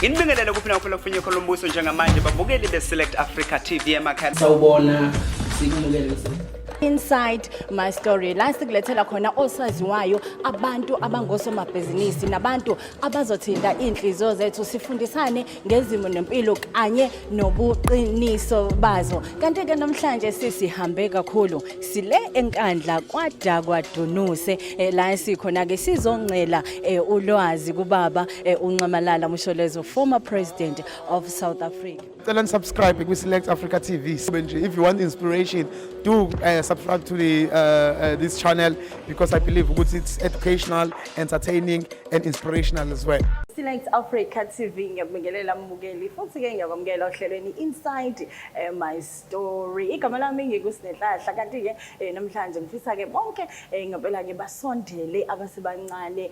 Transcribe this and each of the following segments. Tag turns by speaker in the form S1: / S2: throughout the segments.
S1: Nginibingelele kuphi nakuphela kufunye khona umbuso njengamanje, babukeli be-Select Africa TV emakhaya.
S2: Sawubona, sikumukele.
S3: Inside My Story, la sikulethela khona osaziwayo, abantu abangosomabhizinisi nabantu abazothinta iy'nhliziyo zethu, sifundisane ngezimo nempilo kanye nobuqiniso bazo. Kanti-ke namhlanje sisihambe kakhulu, sile eNkandla kwaDakwadunuse, la esikhona-ke sizoncela ulwazi kubaba uNxamalala Msholozi, former president of South Africa.
S4: Cela subscribe kwi-Select Africa TV. Nje, if you want inspiration, do subscribe to the this channel because I believe ukuthi it's educational, entertaining and inspirational as well.
S3: Select Africa TV, ngiyakubingelela mbukeli, futhi-ke ngiyakwamukela ohlelweni Inside My Story. Igama lami ngikuSinenhlahla, kanti-ke namhlanje ngifisa-ke bonke ngempela-ke basondele abasebancane,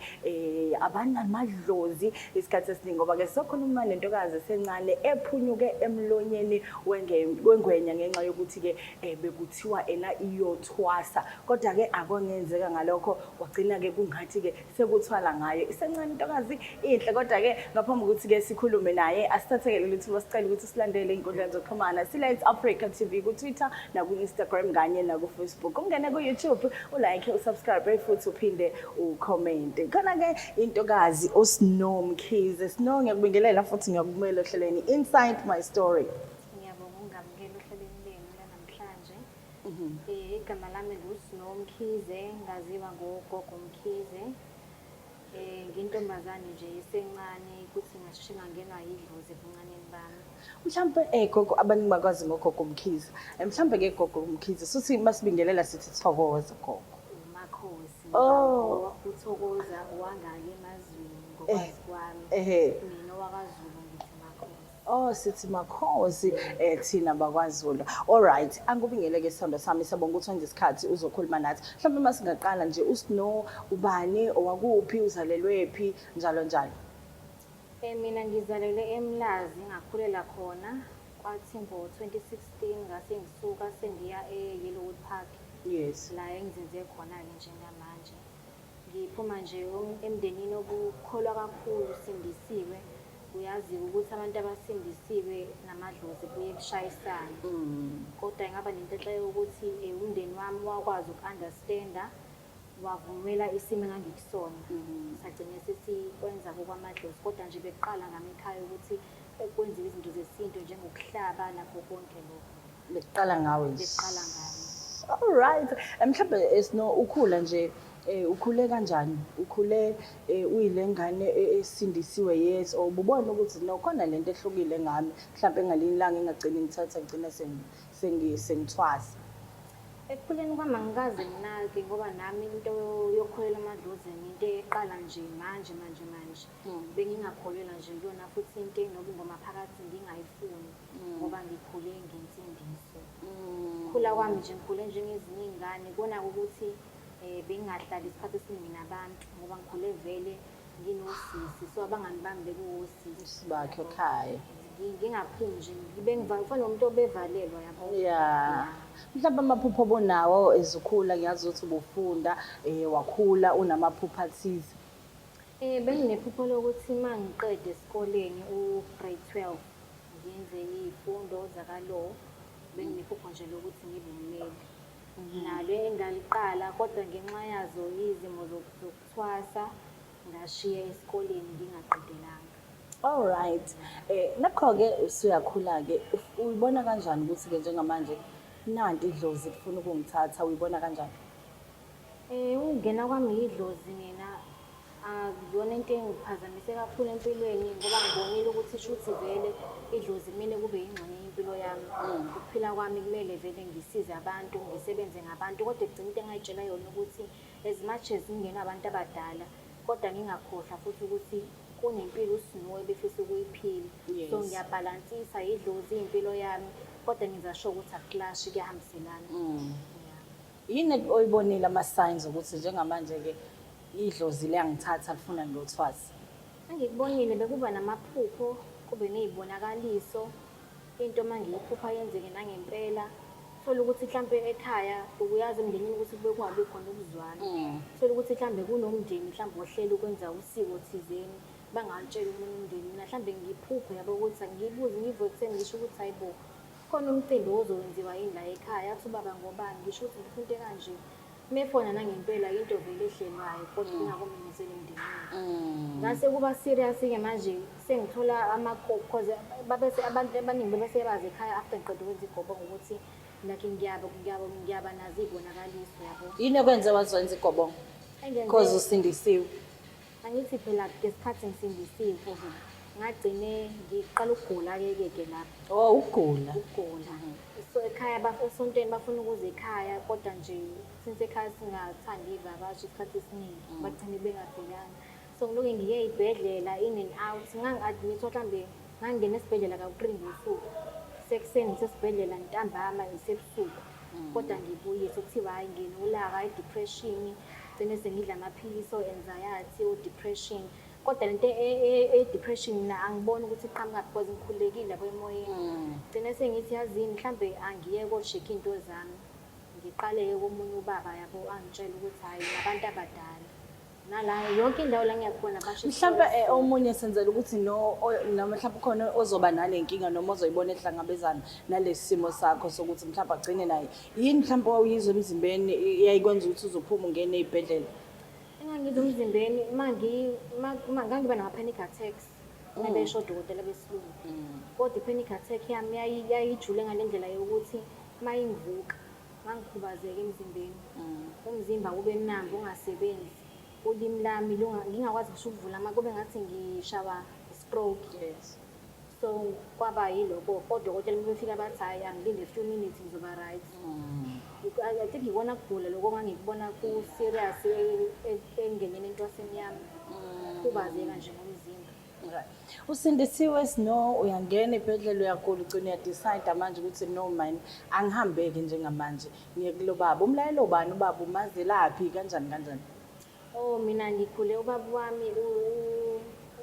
S3: abanamadlozi isikhathi esiningi, ngoba-ke sizokhuluma nentokazi esencane ephunyuke emlonyeni wengwenya ngenxa yokuthi-ke bekuthiwa ena iyothwasa, kodwa-ke akongenzeka ngalokho, kwagcina-ke kungathi-ke sekuthwala ngayo. Isencane intokazi, inhle, kodwa-ke ngaphambi kokuthi-ke sikhulume naye, asithatheke leli thuba sicele ukuthi silandele ey'nkundleni zokuxhumana, Select Africa TV ku-Twitter naku-Instagram kanye naku-Facebook. Ungene ku-YouTube, ulike, usubscribe futhi uphinde ucommente. Khona-ke intokazi uSnow Mkhize. Snow, ngiyakubingelela futhi ngiyakumela ohlelweni Inside My Story.
S5: Ngiyabonga ukungamukela ohlelweni lenu lanamhlanje. Igama lami nguSnow Mkhize, ngaziwa ngoGogo Mkhize. Ngintombazane nje esencane, kuthi ngasheshe ngangenwa yidlozi ebuncaneni bami.
S3: Mhlampe gogo, abaningi bakwazi ngoGogo Mkhize. Mhlampe ke Gogo Mkhize, suthi masibingelela sithi thokoza, gogo.
S5: Umakhosi.
S3: Oh.
S5: Uthokoza wangale emazweni ngokwazi kwami. Mina owakaZulu ngithi makhosi.
S3: Oh, sithi makhosi thina bakwaZulu. All right, angubingeleke sithando sami, siyabonga ukuthi wenze isikhathi uzokhuluma nathi. Mhlawumbe masingaqala nje, uSnow ubani, owakuphi, uzalelwephi, njalo njalo.
S5: Mina ngizalelwe eMlazi, ngakhulela khona. Kwathi ngo-2016 ngase ngisuka sengiya e-Yellowwood Park. La engizinze khona-ke njengamanje. Ngiphuma nje emndenini obukholwa kakhulu, usindisiwe. Uyazi ukuthi abantu abasindisiwe namadlozi kuye kushayisana. Kodwa ingaba nenhlanhla yokuthi umndeni wami wakwazi uku-understand-a, wavumela isimo engangikusona. Sagcine sesikwenza kokwamadlozi, kodwa nje bekuqala ngami ekhaya ukuthi kwenziwe izinto zesintu njengokuhlaba nakho konke lokho.
S3: Bekuqala ngawe nje.
S5: Bekuqala ngami.
S3: All right. Mhlawumbe Snow, ukhula nje, ukhule kanjani? Ukhule uyile ngane esindisiwe, yes, or ububona ukuthi no, khona lento ehlukile ngami, mhlawumbe engalinye ilanga engagcini ngithatha ngigcina sengithwasa?
S5: Ekukhuleni kwami angikaze nginake, ngoba nami into yokukholelwa emadlozini into eqala nje manje manje manje. Bengingakholelwa nje kuyona, futhi into enobungoma phakathi ngingayifuni, ngoba ngikhule ngensindiso. Khula kwami nje ngikhule njengezinye iy'ngane, kona ukuthi bengingahlali isikhathi esiningi nabantu ngoba ngikhule vele nginosisi, so abangani bami bekuwosisi.
S3: Bakhe ekhaya.
S5: Ngingaphumi nje, ngifana nomuntu obevalelwa, yabo.
S3: Yeah. Mhlawumbe amaphupho obonawo ezukhula, ngiyazi ukuthi ubufunda, wakhula unamaphupho athize.
S5: Benginephupho lokuthi uma ngiqeda esikoleni u-grade 12 ngenze iy'fundo zaka-law. Benginephupho nje lokuthi ngibe ummeli. Nalo engaliqala, kodwa ngenxa yazo izimo zokuthwasa ngashiya esikoleni ngingaqedelanga.
S3: All right. Nakho-ke usuyakhula-ke, uyibona kanjani ukuthi-ke njengamanje nanti idlozi lifuna ukungithatha, uyibona kanjani?
S5: Ukungena kwami yidlozi mina akuyona into engiphazamise kakhulu empilweni, ngoba ngibonile ukuthi shuthi vele idlozi kumele kube yingxenye yempilo yami. Ukuphila kwami kumele vele ngisize abantu, ngisebenze ngabantu, kodwa ekugcina into engayitshela yona ukuthi as much as ngingenwa abantu abadala, kodwa ngingakhohlwa futhi ukuthi kunempilo uSnow ebefisa ukuyiphila. So ngiyabhalansisa, idlozi impilo yami, kodwa ngenza sure ukuthi akuklashi, kuyahambiselana. Yeah.
S3: Yini oyibonile, ama-signs ukuthi njengamanje-ke idlozi liyangithatha, lifuna ngiyothwasa?
S5: Engikubonile, bekuba namaphupho, kube ney'bonakaliso, into uma ngiyiphupha yenzeke nangempela. Uthole ukuthi mhlampe ekhaya, uyazi emndenini ukuthi kube kungabi khona ukuzwana. Uthole ukuthi mhlambe kunomndeni mhlambe ohlele ukwenza usiko thizeni. Bangawutsheli omunye umndeni. Mina mhlambe ngiphuphe yabo ukuthi angibuze ngivuke ekuseni ngisho ukuthi hayibo khona umcimbi ozowenziwa yini la ekhaya. Athi ubaba ngobani ngisho ukuthi ngifuna into ekanje. Mefona nangempela into vele ehlelwayo kodwa ingakumemezeli emndenini. Ngase kuba serious-ke manje sengithola cause babese abantu abaningi bebese bazi ekhaya after ngiqeda ukwenza igobongo ukuthi like ngiyaba nazo iy'bonakaliso yabo.
S6: Yini ekwenze wazenza igobongo? Cause usindisiwe.
S5: Angithi phela ngesikhathi ngisindisiwe ngagcine ngiqala ukugula-ke ke lapho.
S6: Oh, ukugula.
S5: Ukugula. So ekhaya esontweni bafuna ukuza ekhaya kodwa nje since ekhaya singathandi iy'vakashi isikhathi esiningi bagcine bengafikanga. So ngilokhu ngiye ey'bhedlela in and out, ngangi-admit-wa mhlambe ngangingena esibhedlela kawu-3 ngosuku. Sekuseni ngisesibhedlela ntambama isebusuku. Kodwa ngibuyise kuthiwa hhayi nginolaka, i-depression, gcine sengidla amaphilisi o-anxiety, o-depression. Kodwa lento e-depression mina angiboni ukuthi iqhamuka because ngikhululekile yabo emoyeni. Gcine sengithi yazini mhlambe angiye ko-check iy'nto zami. Ngiqale-ke komunye ubaba yabo angitshela ukuthi hhayi nabantu abadala. Nala yonke indawo la ngiyakhona basho
S6: Mhlambe omunye senzela ukuthi no noma mhlawumbe khona ozoba nale nkinga noma ozoyibona ehlangabezana nalesi simo sakho sokuthi mhlawumbe agcine naye. Yini mhlawumbe owawuyizwa emzimbeni eyayikwenza ukuthi uzophuma ungene ey'bhedlela?
S5: Engangizwa emzimbeni uma ngangiba nama-panic attacks mebesho odokotela besilungu. Kodwa i-panic attack yami yayijule ngale ndlela yokuthi uma ingivuka ngangikhubazeka emzimbeni. Umzimba ube mnandi ungasebenzi. Ulimi lami ngingakwazi ngisho ukuvula kube ngathi ngishawa i-stroke.
S6: Yes.
S5: So kwaba yiloko odokotela uma befika bathi hhayi angilinde few minutes ngizoba right. I think ikona kugula lokho ngangikubona ku-serious engeneni entwaseni yami. Khubazeka nje ngomzimba.
S6: Right. Usindisiwe Sno, uyangena ebhedlela uyagula ugcina uyadecide manje ukuthi no man angihambeke njengamanje ngiye kulo baba. Umlayelo ubani ubaba umazelaphi kanjani kanjani?
S5: Oh mina ngikhule ubaba wami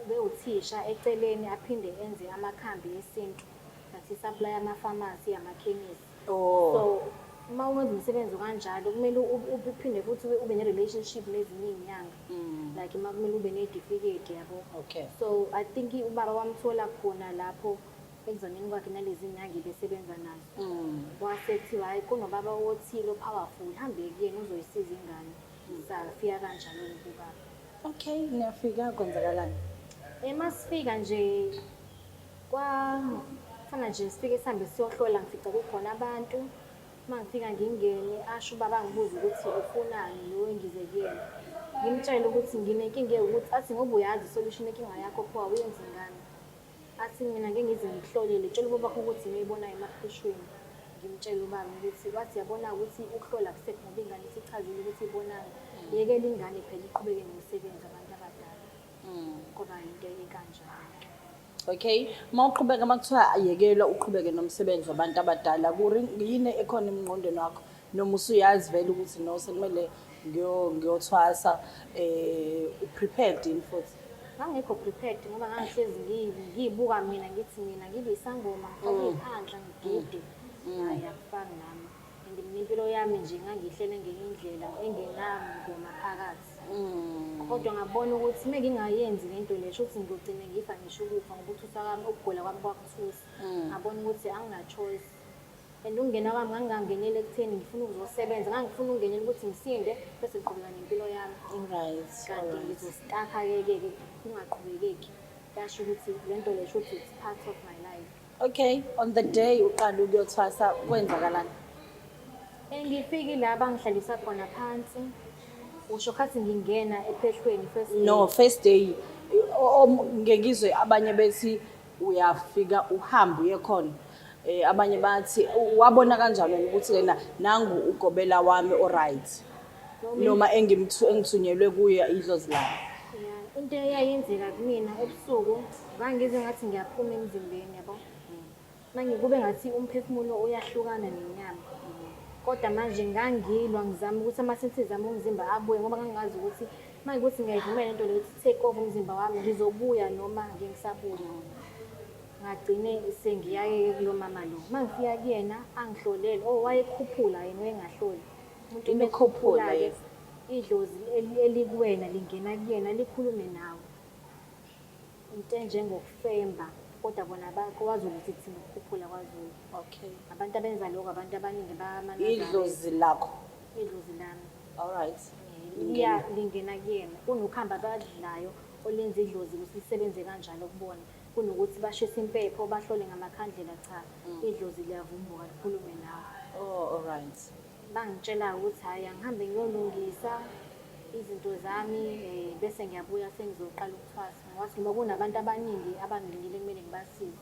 S5: ube uthisha eceleni aphinde enze amakhambi esintu. Ngathi supply ama-pharmacy amakhemisi.
S6: Oh.
S5: So uma wenza umsebenzi kanjalo kumele uphinde futhi ube ne-relationship nezinye iy'nyanga. Like uma kumele ube ney'tifiketi yabo.
S6: Okay.
S5: So I think ubaba wamthola khona lapho ekuzameni kwakhe nalezi nyanga ebesebenza nazo. Wase kuthiwa hhayi kunobaba othile o-powerful hambe kuyena uzoyisiza ingane. Safika kanjalo-ke kubaba.
S6: Okay, niyafika kwenzakalani?
S5: Masifika nje kwafana nje sifike sihambe siyohlola ngifica kukhona abantu. Uma ngifika ngingene asho ubaba angibuze ukuthi ufunani lo engize kuyena. Ngimtshele ukuthi nginenkinga ewukuthi athi ngoba uyazi isolution yenkinga yakho pho awuyenzi ngani. Athi mina ngeke ngize ngikuhlolele tshela ubaba wakho ukuthi yini oyibonayo emaphushweni. Ngimtshele ubaba ukuthi wathi yabona ukuthi ukuhlola akusekho ngoba ingane isichazile ukuthi ibonani. Yekela ingane phela iqhubeke nomsebenzi abantu abadala. Ngoba into ekanjalo.
S6: Okay, uma uqhubeka makuthiwa ayekelwa uqhubeke nomsebenzi wabantu abadala yini ekhona emngqondweni wakho noma usuyazi vele ukuthi no sekumele ngiyothwasa u-prepared yini futhi?
S5: Ngangekho prepared ngoba ngangihlezi ngiyibuka mina ngithi mina ngibe isangoma ngifake iphandla ngigide. Hhayi akufani nami. And mina impilo yami nje ngangiyihlele ngenye indlela engenangoma phakathi. Kodwa ngabona ukuthi uma ngingayenzi le nto le shuthi ngiyogcina ngifa ngisho ukufa ngoba ukuthusa kwami ukugula kwami kwakuthusa. Ngabona ukuthi angina-choice. And ukungena kwami ngangingangeneli ekutheni ngifuna ukuzosebenza, ngangifuna ukungenela ukuthi ngisinde bese ngiqhubeka nempilo yami. Kanti ngizostakha-ke ke kungaqhubekeki. Yasho ukuthi le nto le shuthi it's part of my life.
S6: Okay, on the day uqala ukuyothwasa kwenzakalani?
S5: Ngifike la bangihlalisa khona phansi. Usho khathi ngingena ephehlweni first day.
S6: No, first day ngeke ngizwe abanye bethi uyafika uhambe uye khona. Abanye bathi wabona kanjani wena ukuthi lena nangu ugobela wami o-right noma engithunyelwe kuye idlozi lami.
S5: Yeah, into eyayenzeka kumina ebusuku ngangizwe ngathi ngiyaphuma emzimbeni yabo. Manje kube ngathi umphefumulo uyahlukana nenyama. Kodwa manje ngangilwa ngizama ukuthi ama-senses ami omzimba abuye ngoba ngangingazi ukuthi manje ukuthi ngiyayivumela lento leyo ukuthi take over umzimba wami ngizobuya noma ngeke ngisabuya. Ngagcine sengiyaye kulo mama lo. Uma ngifika kuyena angihlolele, oh wayekhuphula yena wayengahloli. Umuntu
S6: Into ekhuphula,
S5: emekhuphula-ke,
S6: yes.
S5: idlozi elikuwena lingena kuyena likhulume nawe. Into enjengokufemba, kodwa bona kwaZulu sithi thina ukukhuphula kwaZulu.
S6: Okay.
S5: Abantu abenza lokho, abantu abaningi bamaNazaretha.
S6: Idlozi lakho.
S5: Idlozi lami.
S6: All right.
S5: Liya lingena kuyena. Kunokuhamba abadlayo olenza idlozi ukuthi lisebenze kanjalo kubona. Kunokuthi bashise impepho bahlole ngamakhandlela, cha. Idlozi liyavumbuka likhulume nawe.
S6: Oh, all right.
S5: Bangitshela ukuthi hhayi, angihambe ngiyolungisa izinto zami, bese ngiyabuya sengizoqala ukuthwasa. Ngathi noma kunabantu abaningi abangilindile kumele ngibasize.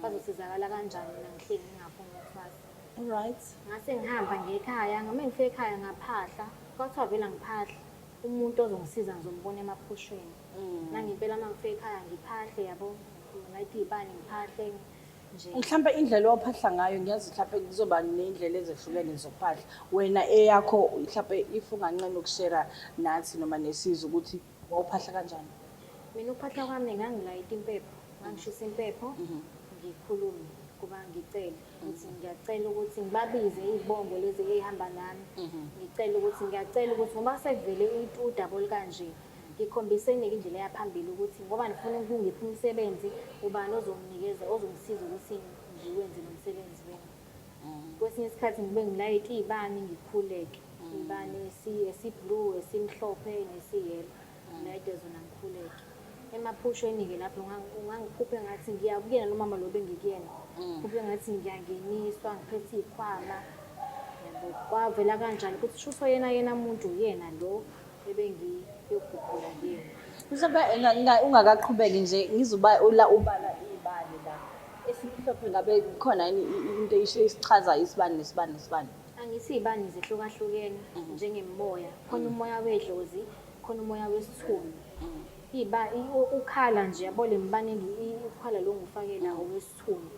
S5: Bazosizakala kanjani mina ngihleli ngingafuni ukuthwasa.
S6: All right.
S5: Ngase ngihamba ngiye ekhaya, ngame ngifike ekhaya ngaphahla. Kwathiwa vele angiphahle. Umuntu ozongisiza ngizombona emaphushweni. Nangempela uma ngifike ekhaya ngiphahle, yabo, ngilayite iy'bani ngiphahle nje.
S6: Mhlampe indlela ophahla ngayo, ngiyazi mhlampe kuzoba ney'ndlela ezehlukene zokuphahla. Wena eyakho mhlampe if unganqena ukushera nathi noma nesizwe ukuthi wawuphahla kanjani?
S5: Mina ukuphahla kwami ngangilayita impepho, ngangishisa impepho, ngikhulume kuba ngicele ukuthi ngiyacela ukuthi ngibabize iy'bongo lezi ey'hamba nami. Ngicela ukuthi ngiyacela ukuthi ngoba sekuvele udaba olukanje, ngikhombiseni-ke indlela eyaphambili ukuthi ngoba nifuna ukungipha umsebenzi, ubani ozonginikeza, ozongisiza ukuthi ngiwenze lo msebenzi wenu. Kwesinye isikhathi ngibe ngilayite iy'bani ngikhuleke. Iy'bani esi-blue, esimhlophe nesiyelo. Ngilayite zona ngikhuleke. Emaphushweni-ke lapho ngangiphuphe ngathi ngiya kuyena lo mama lo bengikuyena. Phuphe ngathi ngiyangeniswa ngiphethe iy'khwama. Yabo, kwavela kanjalo ukuthi shuthi yena yena muntu uyena lo ebengiyogugula kuyena.
S6: Mhlawumbe ungakaqhubeki nje ngizoba ubala iy'bani la. Esimhlophe ngabe kukhona yini into esichaza isibani nesibani nesibani?
S5: Angithi iy'bani zihlukahlukene njengemimoya. Khona umoya wedlozi, khona umoya wesithunywa. Ukhala nje, yabo le mibani ukhala lo ngifake la owesithunywa.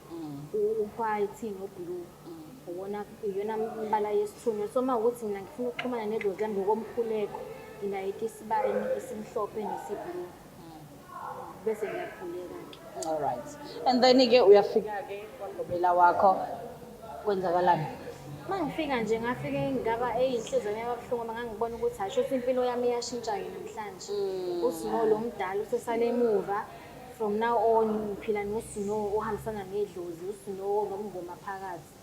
S5: U-white no-blue. Uwona iyona mbala yesithunywa. So uma ukuthi mina ngifuna ukuxhumana nedlozi lami ngokomkhuleko, ngilayita isibani esimhlophe nesi-blue. Bese ngiyakhuleka-ke.
S6: All right. And then-ke uyafika-ke kwagobela wakho, kwenzakalani?
S5: Uma ngifika nje ngafike ngaba eyinhliziyo yami yababuhlungu ngoba ngangibona ukuthi hhayi, shuthi impilo yami iyashintsha-ke namhlanje. USnow lo mdala usesale emuva. From now on ngiphila noSnow ohambisana nedlozi, uSnow nobungoma phakathi.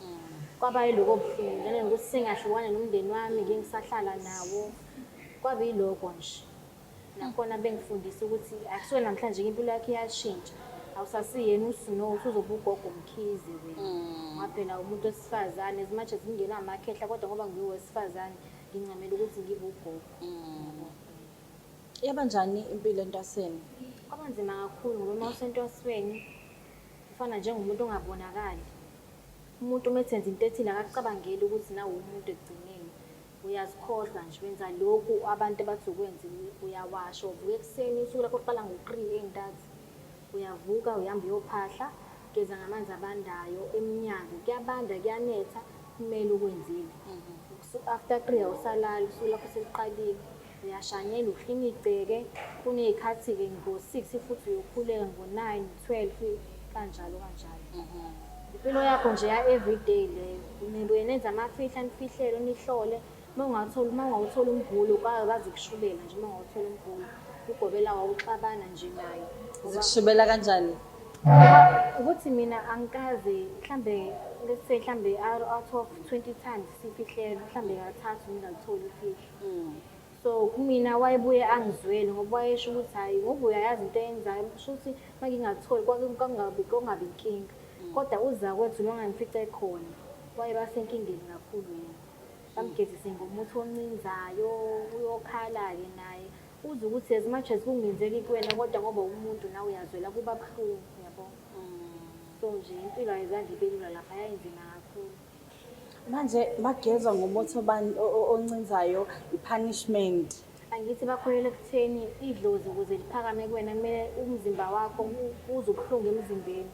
S5: Kwaba yiloko buhlungu njena nokuthi sengahlukana nomndeni wami, ngeke ngisahlala nawo. Kwaba yiloko nje. Nakhona bengifundisa ukuthi akusuke namhlanje impilo yakho iyashintsha. Awusasiyena uSnow, usuzoba ugogo Mkhize wena. Ngoba phela umuntu wesifazane, as much as ngingenawo amakhehla kodwa ngoba ngiwesifazane ngincamela ukuthi ngibe ugogo.
S6: Yaba njani impilo entwaseni?
S5: Kwaba nzima kakhulu ngoba uma usentwasweni ufana njengomuntu ongabonakali. Umuntu uma ethenza into ethile akacabangeli ukuthi nawe umuntu ekugcineni. Uyazikhohlwa nje, wenza lokhu abantu abathi ukwenze, uyawasha, uvuka ekuseni, usuku lakho luqala ngo-3 ey'ntathu. Uyavuka uhamba uyophahla, ugeza ngamanzi abandayo emnyango, kuyabanda kuyanetha, kumele ukwenzile. After 3 awusalali, usuku lakho seliqalile. Uyashanyela, uklina igceke, kuney'khathi-ke ngo-6 futhi uyokhuleka ngo-9, 12 kanjalo kanjalo. Impilo yakho nje ya everyday leyo. Nibuye nenze amafihla, nifihlele, nihlole. Uma ungatholi, uma ungawutholi umbhulo, kwazi kushubela nje uma ungawutholi umbhulo. Ugobela wawuxabana nje naye.
S6: Zikushubela kanjani?
S5: Ukuthi mina angikaze mhlambe, let's say mhlambe out of 20 times sifihlelo, mhlambe kathathu ngingalitholi ifihlo. So kumina wayebuye angizwele ngoba wayesho ukuthi hhayi, ngoba uyayazi into eyenzayo, kusho ukuthi uma ngingatholi kwakungabi inkinga. Kodwa uzakwethu lo ngangifice khona wayeba senkingeni kakhulu yena. Bamgezise ngomuthi oncinzayo, uyokhala-ke naye. Uze ukuthi as much as kungenzeki kuwena kodwa ngoba umuntu nawe uyazwela kuba buhlungu, yabo. So nje impilo ayizange ibe lula lapha, yayinzima kakhulu.
S6: Manje bagezwa ngomuthi oncinzayo, i-punishment.
S5: Angithi bakholelwa ekutheni idlozi ukuze liphakame kuwena kumele umzimba wakho uze ubuhlungu emzimbeni.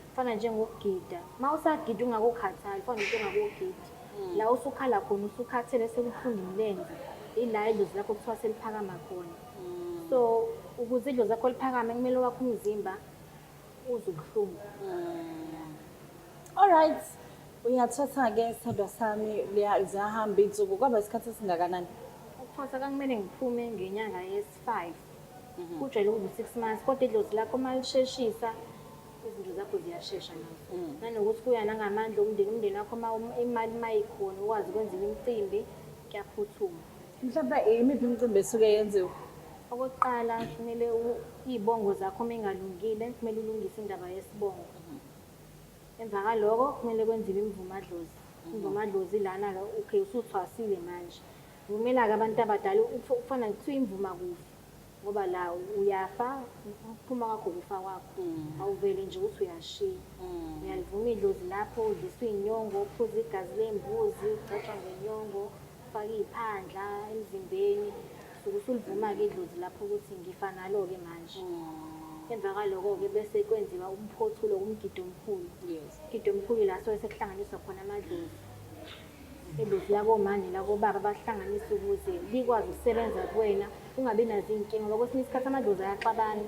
S5: Kufana njengokugida. Uma usagida ungakokhathali, kufana nomuntu ongakogidi. La usukhala khona usukhathele sekubuhlungu imilenze, ila idlozi lakho kuthiwa seliphakama khona. So ukuze idlozi lakho liphakame kumele wakho umzimba uze ubuhlungu.
S6: All right. Uyathatha-ke sithandwa sami, ziyahamba iy'nsuku. Kwaba isikhathi esingakanani?
S5: Ukuthwasa kwakumele ngiphume ngenyanga yesi-5. Kujwayele ukuba u-6 months, kodwa idlozi lakho uma lisheshisa izinto zakho ziyashesha nazo. Nanokuthi kuya nangamandla omndeni, umndeni wakho uma imali mayikhona ukwazi ukwenza imicimbi, kuyaphuthuma.
S6: Mhlawumbe imiphi imicimbi esuke yenziwe?
S5: Okokuqala kumele iy'bongo zakho uma ingalungile, kumele ulungise indaba yesibongo. Emva kwaloko kumele kwenziwe imvumadlozi. Imvumadlozi lana-ke, okay, usuthwasile manje. Vumela-ke abantu abadala, kufana kuthiwa imvuma kufa, ngoba la uyafa, ukuphuma kwakho ukufa kwakho. Awuvele nje ukuthi uyashiya. Uyalivuma idlozi lapho, udliswa iy'nyongo, uphuza igazi lembuzi, ugcotshwa ngenyongo, ufake iy'phandla emzimbeni. Usuke usulivuma-ke idlozi lapho ukuthi ngifa nalo-ke manje. Emva kwaloko-ke bese kwenziwa umphothulo, umgidi omkhulu. Umgidi omkhulu la suke sekuhlanganiswa khona amadlozi. Idlozi lakoma nelakobaba bahlanganise ukuze likwazi ukusebenza kuwena, ungabi nazo iy'nkinga, ngoba kwesinye isikhathi amadlozi ayaxabana.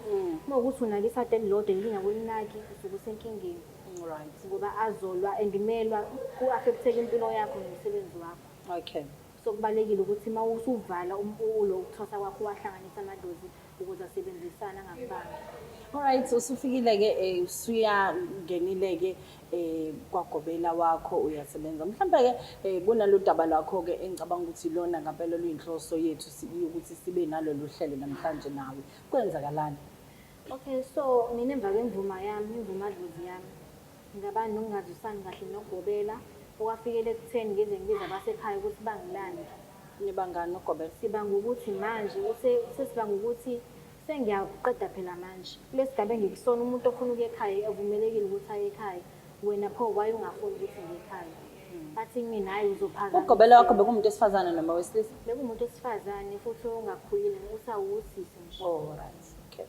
S5: Uma kuwukuthi unake isada elilodwa elinye awulinaki, usuke usenkingeni. Ngoba azolwa and melwa ku-affect-eka impilo yakho nomsebenzi wakho. So kubalulekile ukuthi uma usuvala lo ukuthwasa kwakho uwahlanganise amadlozi ukuze asebenzisane angakubambi.
S6: Alright, usufikile-ke usuyangenile-ke kwagobela wakho uyasebenza. Mhlambe-ke kunalo daba lwakho-ke engicabanga ukuthi lona ngempela luyinhloso yethu ukuthi sibe nalolu hlelo namhlanje nawe. Kwenzakalani?
S5: Okay, so mina emva kwemvuma yami, imvuma dlozi yami, ngaba nokungazwisani kahle nogobela, okwafikela ekutheni ngize ngibize abasekhaya ukuthi bangilande.
S6: Nibangani nogobela?
S5: Sibanga ukuthi manje, sesibanga ukuthi sengiyaqeda phela manje. Kulesi sigaba engikusona, umuntu ofuna ukuya ekhaya avumelekile ukuthi aye ekhaya. Wena pho why ungafuni ukuthi ngiye ekhaya? Bathi kumina hhayi uzophazamisa.
S6: Ugobela wakho bekuwumuntu wesifazane noma wesilisa?
S5: Bekuwumuntu wesifazane futhi ongakhulile, usawusisi nje.
S6: Oh, right. Okay.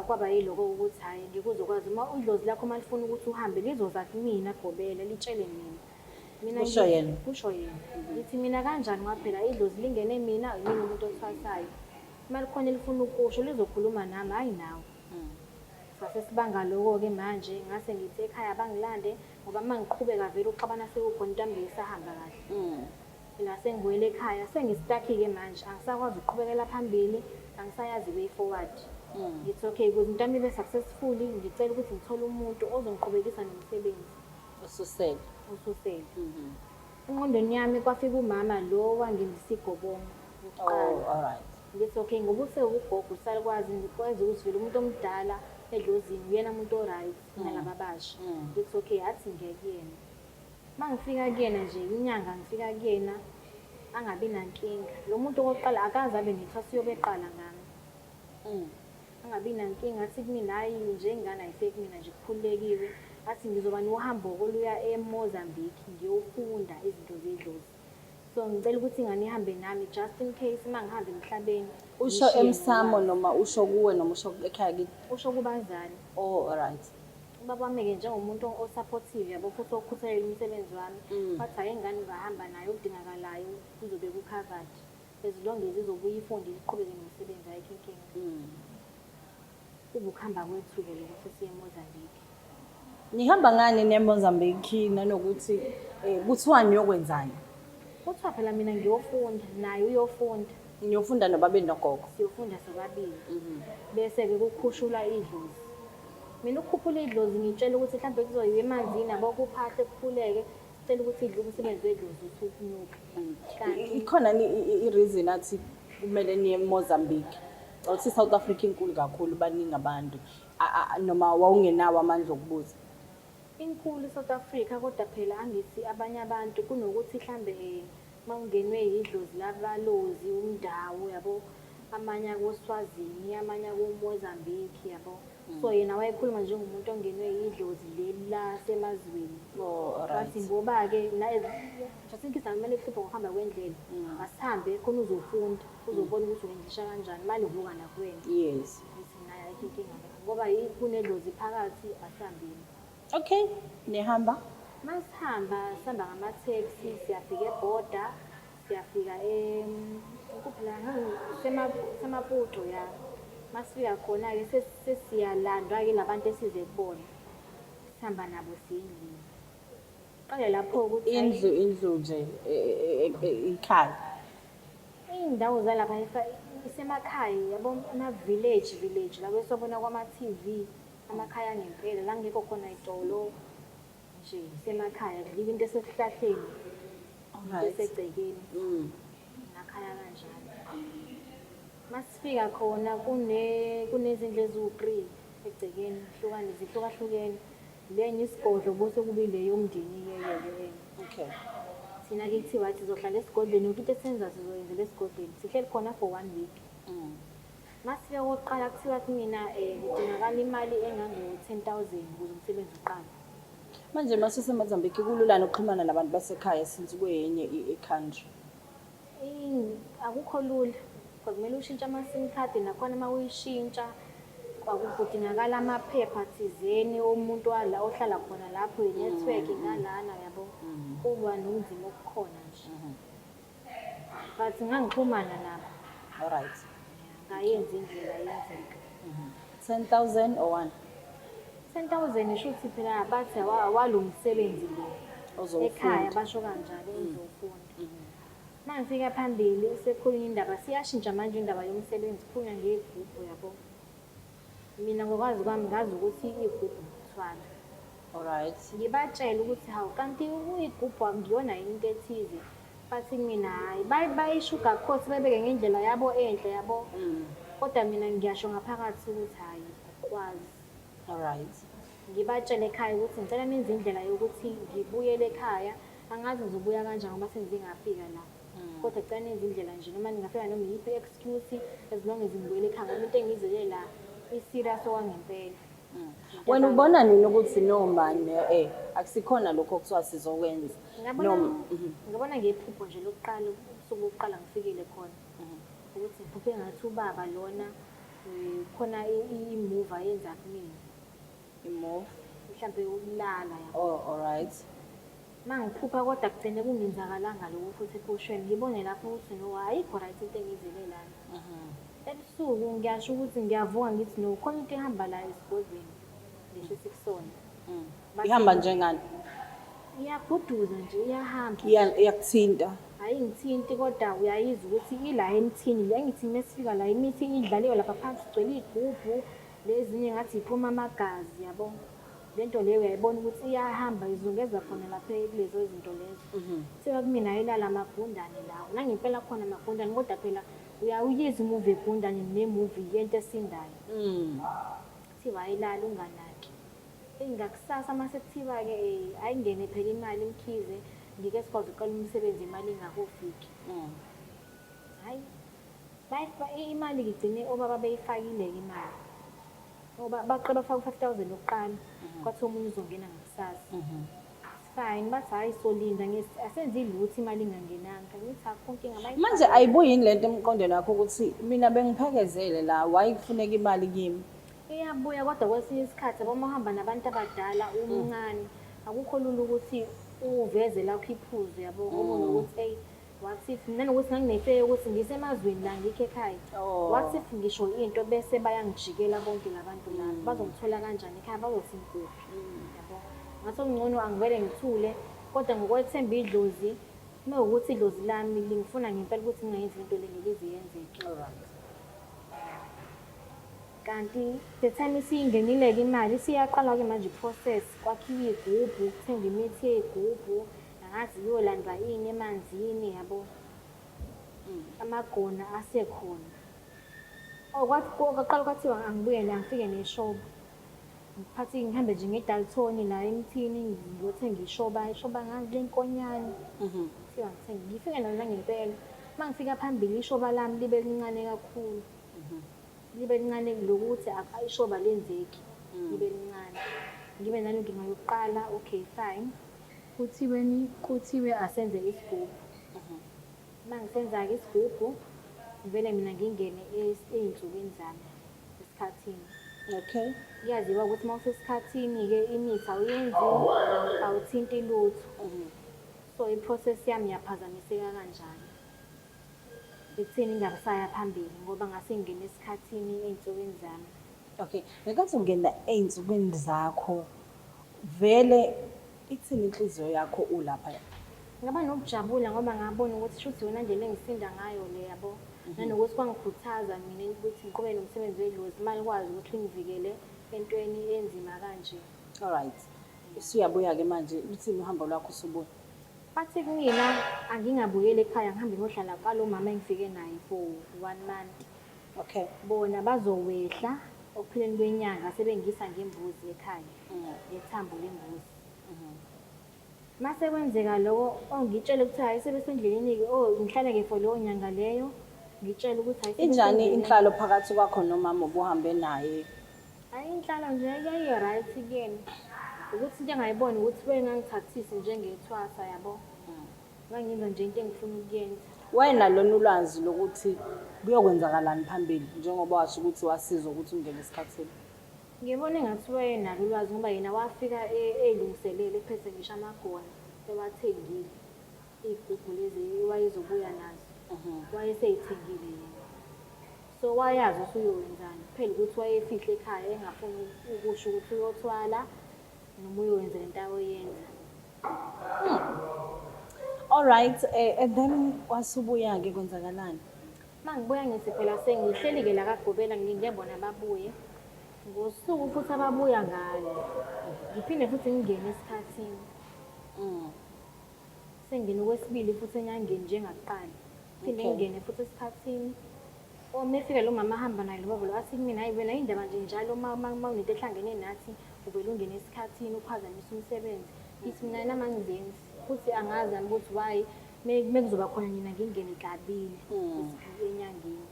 S5: Kwaba yiloko ukuthi hhayi ngikuzokwazi uma idlozi lakho uma lifuna ukuthi uhambe lizoza kumina gobela litshele mina. Mina
S6: Kusho yena.
S5: Kusho yena. Ngithi mina kanjani ngoba phela idlozi lingene mina, yimina umuntu othwasayo. Uma likhona elifuna ukusho lizokhuluma nami, hhayi nawe. Sase sibanga loko-ke manje, ngase ngithi ekhaya bangilande ngoba uma ngiqhubeka vele uxabana sekukhona into yami beyisahamba kahle. Mina sengibuyele ekhaya, sengistakhi-ke manje, angisakwazi ukuqhubekela phambili, angisayazi way forward. Ngithi okay, ukuze into yami ibe successful, ngicela ukuthi ngithole umuntu ozongiqhubekisa nomsebenzi.
S6: Ususele.
S5: Ususele. Engqondweni yami kwafika umama lo wangenzisa igobongo kuqala.
S6: Oh, all right.
S5: Ngithi okay, ngoba usewugogo usalukwazi ukwenza ukuthi vele umuntu omdala edlozini uyena umuntu o-right kunalaba abasha. Ngithi okay, athi ngiye kuyena. Uma ngifika kuyena nje, inyanga ngifika kuyena angabi nankinga. Lo muntu okokuqala akaze abe nethwasa, uyobe eqala ngami. Angabi nankinga, athi kumina hhayi nje ingane ayifiki kumina nje kukhululekiwe. Athi ngizoba nohambo oluya eMozambique ngiyofunda izinto zedlozi. So ngicela ukuthi ingane ihambe nami just in case uma ngihamba emhlabeni.
S6: Usho
S5: ngishiye
S6: emsamo
S5: nolwazi.
S6: noma usho kuwe noma usho ekhaya kini?
S5: Usho kubazali.
S6: Oh, all right.
S5: Ubaba wami-ke njengomuntu o-supportive yabo futhi okhuthalele umsebenzi wami. Wathi hhayi ingane ungahamba nayo okudingakalayo kuzobe ku-covered. As long as izobuya ifunde iqhubeke nomsebenzi ayikho inkinga. Kube ukuhamba kwethu-ke lokuthi siye eMozambique.
S6: Nihamba ngani niye eMozambique nanokuthi kuthiwa niyokwenzani?
S5: Kuthiwa phela mina ngiyofunda, naye uyofunda.
S6: Niyofunda nobabili nogogo?
S5: Siyofunda sobabili. Bese-ke kukhushulwa idlozi. Mina ukukhuphula idlozi ngitshela ukuthi mhlambe kuzoyiwa emanzini yabo kuphahle kukhuleke, sicela ukuthi idle umsebenzi wedlozi uthi ukunyuka. Kanti
S6: Ikhona i-reason athi kumele niye eMozambique? Uthi South Africa inkulu kakhulu, baningi abantu. Noma wawungenawo amandla okubuza?
S5: Inkulu iSouth Africa kodwa phela angithi abanye abantu kunokuthi mhlambe mawungenwe idlozi labalozi umndawo yabo, amanye akoSwazini, amanye akoMozambique yabo. So yena wayekhuluma njengomuntu ongenwe idlozi leli lasemazweni.
S6: Oh, all right.
S5: Wathi ngoba-ke just in case kumele kuhluphe ngokuhamba kwendlela, asihambe khona uzofunda, uzobona ukuthi uyendlisha kanjani, mali uvuka nakuwena. Ngithi mina ayikho inkinga ngoba kunedlozi phakathi asihambeni.
S6: Okay, nihamba?
S5: Masihamba, sihamba ngama-taxi, siyafika ebhoda, siyafika kuphi la? Semaputo ya. Masifika khona-ke sesiyalandwa-ke labantu esize kubona. Sihamba nabo siye endlini. Qale lapho ukuthi
S6: Indlu, indlu nje, ikhaya.
S5: Iy'ndawo zalapha isemakhaya yabo, ama-village village la esiwabona kwama-TV, amakhaya angempela la kungekho khona y'tolo nje, isemakhaya, kudliwa into esesihlahleni, into esegcekeni, emakhaya kanjalo. Masifika khona kunezindlu eziwu-3 egcekeni, hlukane zihlukahlukene. Lenye isigodlo bese kube ile yomndeni-ke ke enye. Thina-ke kuthiwa sizohlala esigodlweni, yonke into esiyenza sizoyenzela esigodlweni. Sihleli khona for one week. Masifika okokuqala kuthiwa kumina kudingakala imali engango-10,000 ukuze umsebenzi uqale.
S6: Manje mase useMozambique kulula ukuxhumana nabantu basekhaya since kuyenye i-country?
S5: Akukho lula. Kwakumele ushintshe ama-SIM card, nakhona uma uyishintsha kwakudingakala amaphepha thizeni omuntu wala ohlala khona lapho, i-network ngalana yabo. Kuba nobunzima obukhona nje. But ngangixhumana nabo. Ngayenza indlela yenzeka.
S6: 10,000 or 1?
S5: 10,000 isho ukuthi phela bathi awalo umsebenzi lo.
S6: Ozowufunda.
S5: Ekhaya basho kanjalo uzofunda. Mangifika phambili sekukhulunywa indaba, siyashintsha manje indaba yomsebenzi, kukhulunywa ngey'gubhu yabo. Mina ngokwazi kwami ngazi ukuthi iy'gubhu ukuthwala. Ngibatshele ukuthi hawu kanti uyigubhu akuyona yini into ethize. Bathi kumina hhayi, bayi-sugar coat bayibeke ngendlela yabo enhle yabo. Kodwa mina ngiyasho ngaphakathi ukuthi hhayi akukwazi. Ngibatshele ekhaya ukuthi ngicela nenze indlela yokuthi ngibuyele ekhaya. Angazi ngizobuya kanjani ngoba sengize ngafika la. Kodwa ngicela nenze indlela nje noma ningafika noma iyiphi i-excuse as long as ngibuyele ekhaya ngoba into engiyizele la i-serious okwangempela.
S6: Wena ubona nini ukuthi no man, akusikhona lokho okuthiwa sizokwenza?
S5: Ngabona ngephupho nje lokuqala, usuku lokuqala ngifikile khona. Ukuthi ngiphuphe ngathi ubaba lona khona i-move ayenza kumina.
S6: I-move?
S5: Mhlambe ukulala yabo.
S6: Oh, all right.
S5: Mangiphupha kodwa kugcine kungenzakalanga lokho futhi ephushweni. Ngibone lapho ukuthi no, ayikho right into engiyizele lana. Ebusuku ngiyasho ukuthi ngiyavuka ngithi no, khona into ehamba la esigodlweni lesi esikusona. Bathi
S6: Ihamba njengani?
S5: Iyaguduza nje, iyahamba.
S6: Iyakuthinta.
S5: Ayingithinti kodwa uyayizwa ukuthi ila emthini. Le ngithi mesifika la imithi idlaliwe lapha phansi igcwele iy'gubhu, lezinye ngathi iphuma amagazi yabo. Le nto leyo uyayibona ukuthi iyahamba izungeza khona lapha kulezo zinto lezo. Kuthiwa kumina ayilala amagundane lawo. Nangempela khona amagundane kodwa phela uyawuyizwa imuvi yegundane nemuvi yento esindayo. Kuthiwa ayilala unganaki. Ngakusasa mase kuthiwa-ke ayingene phela imali Mkhize, ngike sikwazi ukuqala umsebenzi imali ingakofiki. Hhayi, imali ngigcine obaba beyifakile-ke imali. Ngoba baqale bafaka u-5,000 wokuqala, kwathiwa omunye uzongena ngakusasa. Fine, bathi hhayi solinda, asenzi lutho imali ingangenanga. Ngithi akukho nkinga, bayifake.
S6: Manje ayibuyi yini lento emqondweni wakho ukuthi mina bengiphekezele la, why kufuneka imali kimi?
S5: Iyabuya kodwa kwesinye isikhathi yabo uma uhamba nabantu abadala umncane, akukho lula ukuthi uveze lakho iphuzu yabo, ngoba unokuthi eyi what if, nanokuthi nganginenhlelo yokuthi ngisemazweni la ngikho ekhaya. What if ngisho into bese bayangijikela bonke labantu laba, bazongithola kanjani ekhaya, bazothi ngikuphi yabo. Ngathi okungcono angivele ngithule, kodwa ngokwethemba idlozi, uma kuwukuthi idlozi lami lingifuna ngempela ukuthi ngingayenzi lento le ngeke ize yenzeke. Kanti the time isiyingenile-ke imali, isiyaqala-ke manje i-process, kwakhiwa iy'gubhu, kuthengwa imithi yey'gubhu, angazi kuyolandwa ini emanzini yabo. Amagona asekhona. Oh, kwaqala kwathiwa angibuyele angifike neshoba. Ngiphathe ngihambe nje ngeDaltoni la emthini ngiyothenga ishoba, ishoba ngazi lenkonyane. Kuthiwa ngithenge, ngifike nalo nangempela. Uma ngifika phambili ishoba lami libe lincane kakhulu. Libe lincane lokuthi ishoba lenzeki, libe lincane. Ngibe nalo inkinga yokuqala, okay fine. Kuthiwe asenze isigubhu. Uma ngisenza-ke isigubhu, ngivele mina ngingene ey'nsukwini zami esikhathini. Kuyaziwa ukuthi uma usesikhathini-ke imithi awuyenzi, awuthinti lutho. So i-process yami iyaphazamiseka kanjalo. Ekutheni ngingabisaya phambili ngoba ngase ngingene esikhathini ey'nsukwini zami.
S6: Okay, ngenkathi ungena ey'nsukwini zakho, vele ithini inhliziyo yakho ulapha?
S5: Ngaba nokujabula ngoba ngabona ukuthi shuthi yona ndlela engisinda ngayo le, yabo. Nanokuthi kwangikhuthaza mina ukuthi ngiqhubeke nomsebenzi wedlozi uma likwazi ukuthi lingivikele entweni enzima kanje.
S6: Alright. Usuyabuya-ke manje, luthini uhambo lwakho usubuya?
S5: Bathi kumina angingabuyeli ekhaya, ngihambe ngiyohlala kwalo mama engifike naye for one month.
S6: Okay.
S5: Bona bazowehla ekupheleni kwenyanga sebengisa ngembuzi ekhaya, ngethambo lembuzi. Mase kwenzeka lokho, oh, ngitshele ukuthi hhayi sebesendleleni-ke, oh, ngihlale-ke for leyo nyanga leyo, ngitshele ukuthi hhayi
S6: Injani
S5: sebesendleleni.
S6: inhlalo phakathi kwakho nomama obuhambe naye?
S5: Hhayi, inhlalo nje yayi-right kuyena. Ukuthi into engayibona ukuthi wayengangithathisi njengethwasa, yabo. Ngangenza nje into engifuna ukuyenza.
S6: Wena lona ulwazi lokuthi kuyokwenzakalani phambili njengoba washo ukuthi wasizwa ukuthi ungene esikhathini.
S5: Ngibona engathi wayenalo ulwazi ngoba yena wafika ey'lungiselele ephethe ngisho amagona ewathengile. Iy'gubhu lezi wayezobuya nazo. Wayesey'thengile yena. So wayazi ukuthi uyokwenzani. Kuphela ukuthi wayefihle ekhaya engafuni ukusho ukuthi uyothwala noma uyowenza lento ayoyenza.
S6: Alright, and then wasubuya-ke kwenzakalani?
S5: Uma ngibuya ngithi phela sengihleli-ke la kaGobela ngilinde bona babuye. Ngosuku futhi ababuya ngalo, ngiphinde futhi ngingene esikhathini. Sengingena okwesibili futhi enyangeni njengakuqala. Phinde ngingene futhi esikhathini. Oh, uma efika lo mama ahamba naye lo baba lo athi kumina, hhayi wena indaba nje njalo uma unento ehlangene nathi uvele ungene esikhathini uphazamise umsebenzi. Ngithi mina nami angizenzi futhi angazi nami ukuthi why mekuzoba khona nina ngingene kabili enyangeni.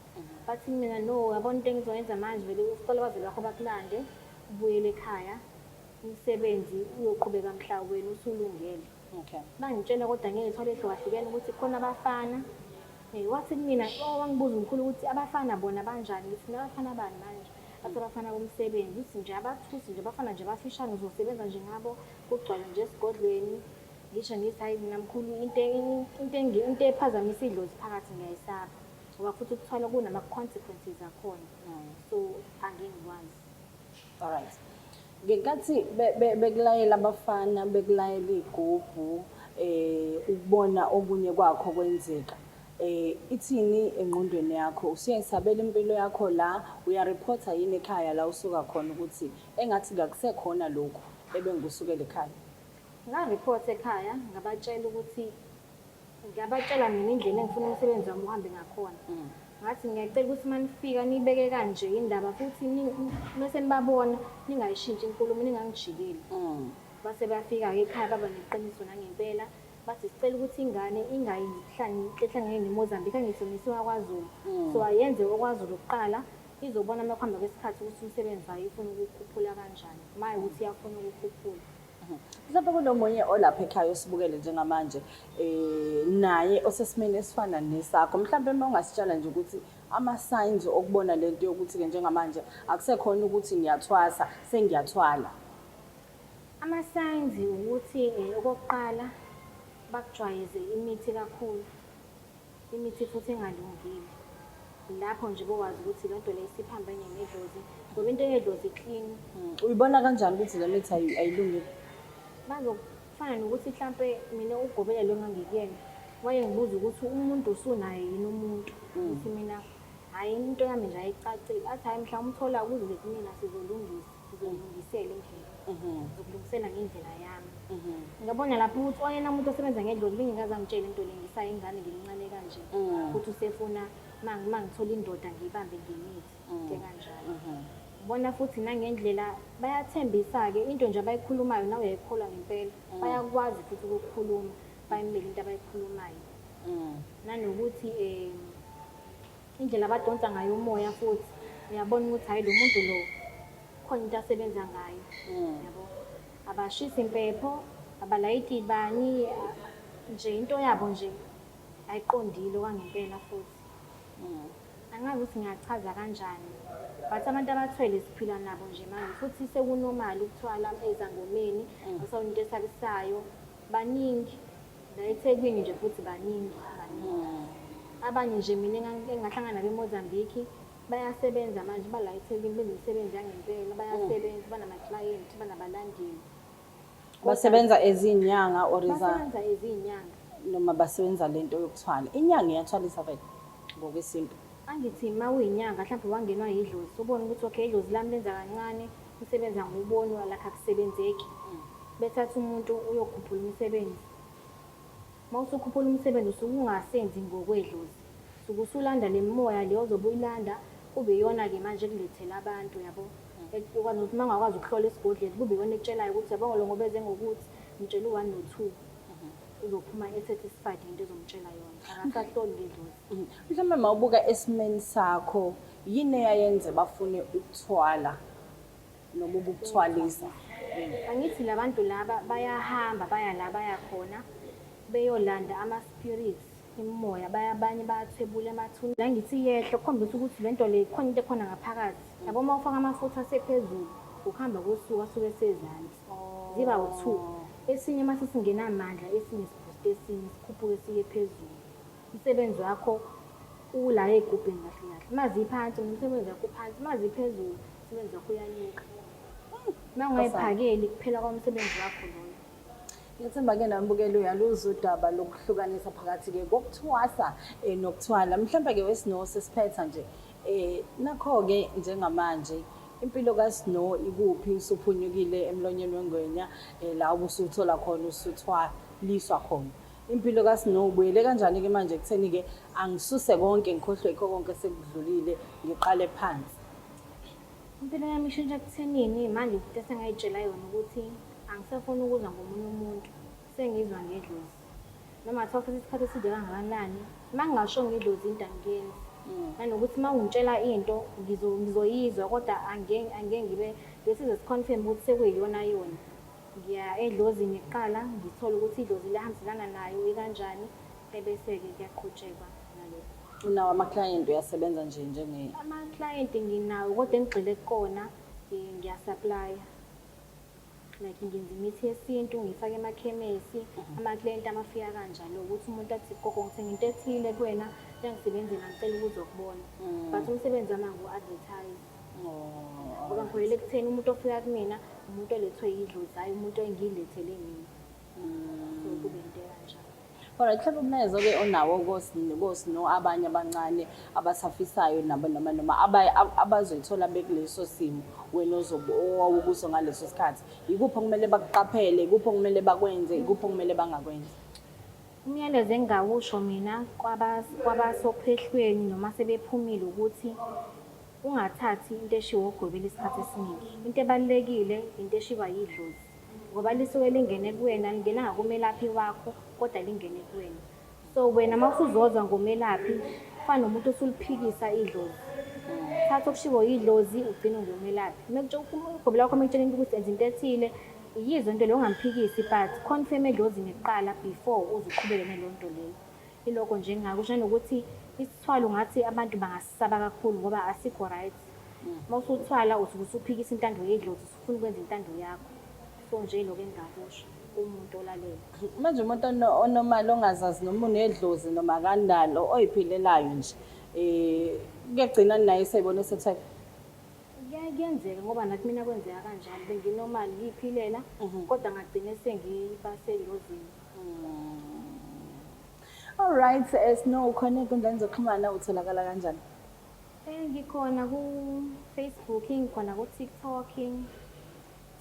S5: Bathi mina no, yabona into engizoyenza manje, vele ucela abazali bakho bakulande ubuyele ekhaya, umsebenzi uyoqhubeka mhla wena usulungele. Bangitshela kodwa ngey'thwalo ey'hlukahlukene ukuthi khona abafana. Wathi kumina, oh, wangibuza umkhulu ukuthi abafana bona banjani, ngithi mina abafana bani manje? Athi abafana bomsebenzi, uthi nje abathusi nje abafana nje abafishane uzosebenza nje ngabo, kugcwale nje esigodlweni. Ngisho ngithi hhayi mina mkhulu into ephazamisa idlozi phakathi ngiyayisaba. Ngoba futhi ukuthwala kunama-consequences akhona. So angingikwazi.
S6: Alright. Ngenkathi bekulayela abafana, bekulayela iy'gubhu, ukubona okunye kwakho kwenzeka. Ithini engqondweni yakho? Usuyayisabela impilo yakho la, uyareporta yini ekhaya la usuka khona ukuthi engathi kakusekhona lokhu ebengikusukela ekhaya?
S5: Nga-report ekhaya, ngabatshela ukuthi ngabatshela mina indlela engifuna umsebenzi wami uhambe ngakhona. Ngathi ngiyacela ukuthi uma nifika nibeke kanje indaba futhi mese nibabona ningayishintshi inkulumo, ningangijikeli. Base bafika-ke ekhaya baba neqiniso nangempela. Bathi sicela ukuthi ingane ingayihlangene neMozambique, angithi ngisuka kwaZulu. So ayenze okwaZulu kuqala, izobona uma kuhamba kwesikhathi ukuthi umsebenzi wayo ifuna ukukhuphula kanjani. Uma ukuthi iyafuna ukukhuphula.
S6: Mhlawumbe kunomunye olapha ekhaya osibukele njengamanje, naye osesimeni esifana nesakho. Mhlawumbe uma ungasitshela nje ukuthi ama-signs okubona lento yokuthi-ke njengamanje akusekhona ukuthi ngiyathwasa, sengiyathwala.
S5: Ama-signs ukuthi okokuqala bakujwayeze imithi kakhulu. Imithi futhi engalungile. Lapho nje bowazi ukuthi le nto le isiphambene nedlozi. Ngoba into yedlozi clean.
S6: Uyibona kanjani ukuthi le mithi ayilungile?
S5: Bazofana nokuthi mhlampe mina ugobela lo engangikuyena. Wayengibuza ukuthi umuntu usunaye yini umuntu. Ngithi mina hhayi into yami nje ayicacile. Athi hhayi mhla umthola ukuze kumina sizolungisa, sizolungisela indlela. Ngizokulungisela ngendlela yami. Ngabona lapho ukuthi oyena muntu osebenza ngedlozi bengingakaze angitshele into le ngisayingane ngimncane kanje. Ukuthi usefuna uma ngithola indoda ngiyibambe ngemithi, into ekanjalo. Ubona futhi nangendlela bayathembisa-ke into nje abayikhulumayo nawe uyayikholwa ngempela. Bayakwazi futhi ukukhuluma, bayimele into abayikhulumayo. Nanokuthi indlela abadonsa ngayo umoya futhi uyabona ukuthi hhayi lo muntu lo khona into asebenza ngayo. Yabo. Abashisi impepho, abalayiti ibani, nje into yabo nje ayiqondile okwangempela futhi. Angazi ukuthi ngingachaza kanjani. But abantu abathwele siphila nabo nje manje futhi sekunormal ukuthwala ezangomeni, akusayona into esabisayo. Baningi. La eThekwini nje futhi baningi, baningi. Abanye nje mina engahlangana nabo eMozambique bayasebenza manje, bala eThekwini benza imisebenzi yangempela, bayasebenza, banama-client, banabalandeli.
S6: Basebenza ezinyanga or
S5: Basebenza ezinyanga.
S6: Noma basebenza lento yokuthwala. Inyanga iyathwalisa vele ngokwesintu?
S5: Angithi uma uyinyanga, mhlawumbe wangenwa yidlozi, ubone ukuthi okay, idlozi lami lenza kancane, umsebenzi angiwuboni, like akusebenzeki. Bethatha umuntu uyokhuphula umsebenzi. Uma usukhuphula umsebenzi, usuke ungasenzi ngokwedlozi, usuke usulanda le moya le ozobe uyilanda, kube iyona-ke manje ekulethela abantu, yabo. Ukwazi ukuthi uma ungakwazi ukuhlola esigodlweni, kube iyona ekutshelayo ukuthi yabo lo ngoba eze ngokuthi ngitshela u-one no-two, uzophuma e-satisfied ngento ezomtshela yona, akasahloli ngedlozi.
S6: Mhlawumbe uma ubuka esimeni sakho, yini eyayenze bafune ukuthwala noma ukukuthwalisa?
S5: Angithi labantu laba bayahamba baya la baya khona, beyolanda ama-spirits, imimoya, baya, abanye bayathwebula emathuneni. La ngithi iyehla, kukhombisa ukuthi le nto le khona into ekhona ngaphakathi. Yabo, uma ufaka amafutha asephezulu, ukuhamba kosuku asuke esezansi. Ziba u-two. Esinye uma sesingenamandla, esinye sibhuste esinye, sikhuphuke siye phezulu. Umsebenzi wakho ula ey'gubhini kahle kahle. Uma ziphansi, umsebenzi wakho uphansi. Uma ziphezulu, umsebenzi wakho uyanyuka. Uma ungayiphakeli, kuphela kwamsebenzi wakho loyo.
S6: Ngiyethemba-ke nambukeli uyaluzwa udaba lokuhlukanisa phakathi-ke kokuthwasa nokuthwala. Mhlawumbe-ke weSnow, sesiphetha nje. Nakho-ke njengamanje impilo kaSnow ikuphi, usuphunyukile emlonyeni wengwenya, la ubusuthola khona usuthwaliswa khona. Impilo kaSnow ubuyele kanjani-ke manje ekutheni-ke angisuse konke, ngikhohlwe yikho konke sekudlulile, ngiqale phansi?
S5: Impilo yami ishintsha ekuthenini manje into esengayitshela yona ukuthi angisafuni ukuzwa ngomunye umuntu, sengizwa ngedlozi. Noma kuthiwa kuthatha isikhathi eside kangakanani, uma ngingasho ngedlozi into angiyenzi. Nanokuthi uma ungitshela into ngizoyizwa, kodwa angeke ngibe besize si-confirm ukuthi sekuyiyona yona. Ngiya edlozini kuqala, ngithole ukuthi idlozi liyahambiselana nayo ikanjani, ebese-ke kuyaqhutshekwa nalokho.
S6: Unawo ama-client, uyasebenza nje njenge?
S5: Ama-client nginawo, kodwa engigxile kukona ngiya-supply-a. Like ngenza imithi yesintu, ngifake emakhemesi, ama-client amafika kanjalo ukuthi umuntu athi, gogo, ngithenga into ethile kuwena, iyangisebenzela, ngicela ukuzokubona. But umsebenzi wami angiwu-advertise. Ngoba ngikholelwa ekutheni umuntu ofika kumina umuntu olethwe yidlozi, hhayi umuntu engiyilethele mina. So kube into ekanjalo.
S6: Alright, mhlawumbe umlayezo-ke onawo koSnow abanye abancane abasafisayo nabo, noma abazoyithola bekuleso simo wena owawukuso ngaleso sikhathi, ikuphi okumele bakuqaphele, ikuphi okumele bakwenze, ikuphi okumele bangakwenzi?
S5: Umyalezo engingawusho mina kwabasophehlweni noma sebephumile ukuthi ungathathi into eshiwo ogobela isikhathi esiningi. Into ebalulekile into eshiwa yidlozi, ngoba lisuke lingene kuwena, lingenanga kumelaphi wakho, kodwa lingene kuwena. So wena uma usuzozwa ngomelaphi, kufana nomuntu osuliphikisa idlozi. Thatha okushiwo yidlozi, ugcine ngomelaphi. Ugobela wakho uma ekutshela into ukuthi enza into ethile, yizwe into leyo, ungamphikisi, but confirm edlozini kuqala before uze uqhubeke naleyo nto leyo. Ilokho nje engingakusho, nanokuthi isithwalo ngathi abantu bangasisaba kakhulu ngoba asikho right. Uma usuthwala usuke usuphikisa intando yedlozi, usufuna ukwenza intando yakho. So nje lokho engingakusho kumuntu olalele.
S6: Manje umuntu onomali ongazazi noma unedlozi noma akanalo, oyiphilelayo nje, kuyagcina naye eseyibona esethwele?
S5: Kuyenzeka ngoba nathi mina kwenzeka kanjalo, benginomali ngiyiphilela, kodwa ngagcina sengiba sengozini.
S6: All right, Snow, khona ey'nkundleni zokuxhumana utholakala kanjani?
S5: Ngikhona ku-Facebook, ngikhona ku-TikTok.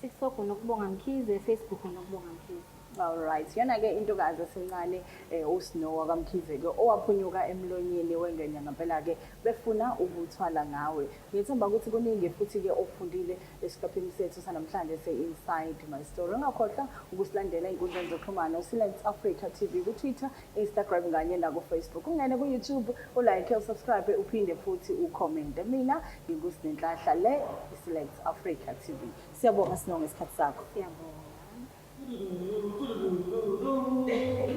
S5: TikTok uNokubonga Mkhize, Facebook uNokubonga Mkhize.
S6: All right, yona-ke intokazi esencane, uSnow wakaMkhize-ke owaphunyuka emlonyeni wengenya ngempela-ke befuna ukuthwala ngawe. Ngiyethemba ukuthi kuningi futhi-ke okufundile esiqephini sethu sanamhlanje se-Inside My Story. Ungakhohlwa ukusilandela ey'nkundleni zokuxhumana, uSelect Africa TV ku-Twitter, Instagram kanye naku-Facebook. Ungene ku-YouTube, u-like, u-subscribe, uphinde futhi ukhomente. Mina nginguSinenhlahla, le i-Select Africa TV. Siyabonga Snow ngesikhathi sakho.
S5: Siyabonga.